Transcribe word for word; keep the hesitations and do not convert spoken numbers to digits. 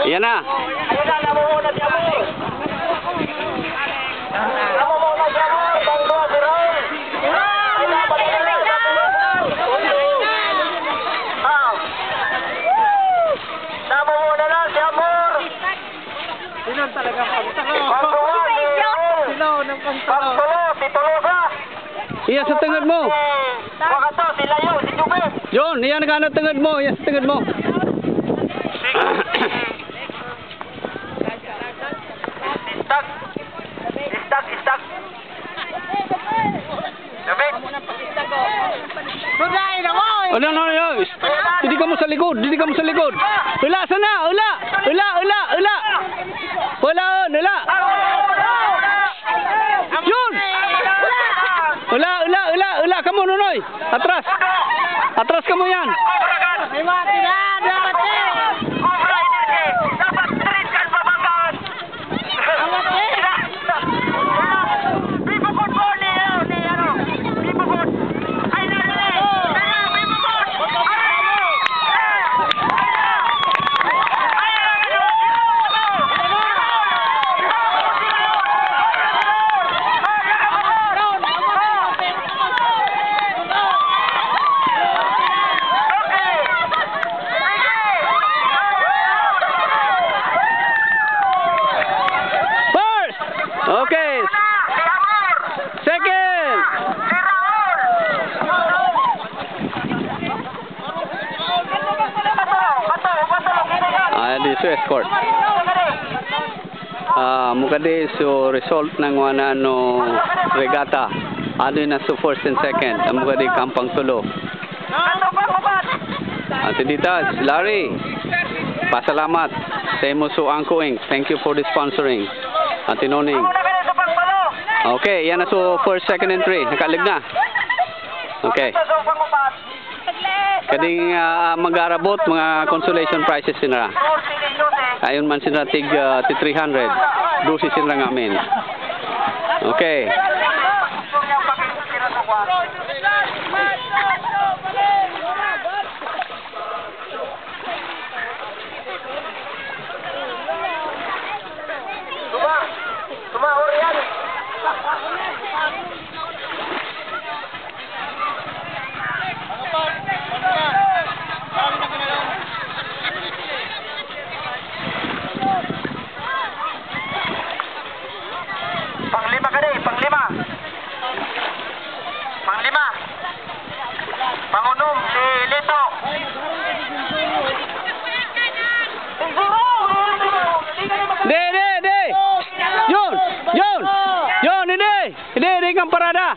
Iyan na. Sino ang talagang pangtalo? Sino ang pangtalo? Iya sa tenged mo. John, iyan na sa tenged mo, iyan sa tenged mo. Istak, istak, istak. Ano, ano, ano? Didi kamu sa likod, didi kamu sa likod. Ula, sana, ula, ula, ula, ula. Ula, ula. Yun. Ula, ula, ula, ula. Kamu, Nonoy. Atras. Atras kamu iyan. First. Okay. Second. Ah, di su escort. Ah, mukadi su result nang wana no regata. Adu na su first and second. Mukadi kampang tulu. Anti Ditas, Larry, pasalamat. Same su Angko Inc. Thank you for the sponsoring. Anti Noning. Okay, iyan na su first, second entry. Nakalig na. Okay. Kading, ah, mag-aarabot, mga consolation prizes sinra. Ayun man sinra tig, ah, tig three hundred. Dusi sinra ngamin. Okay. Panglima kadi, panglima. Panglima. Pangunom si Lito. Di, di, di. Yun, yun, yun, di. Di, di kang parada.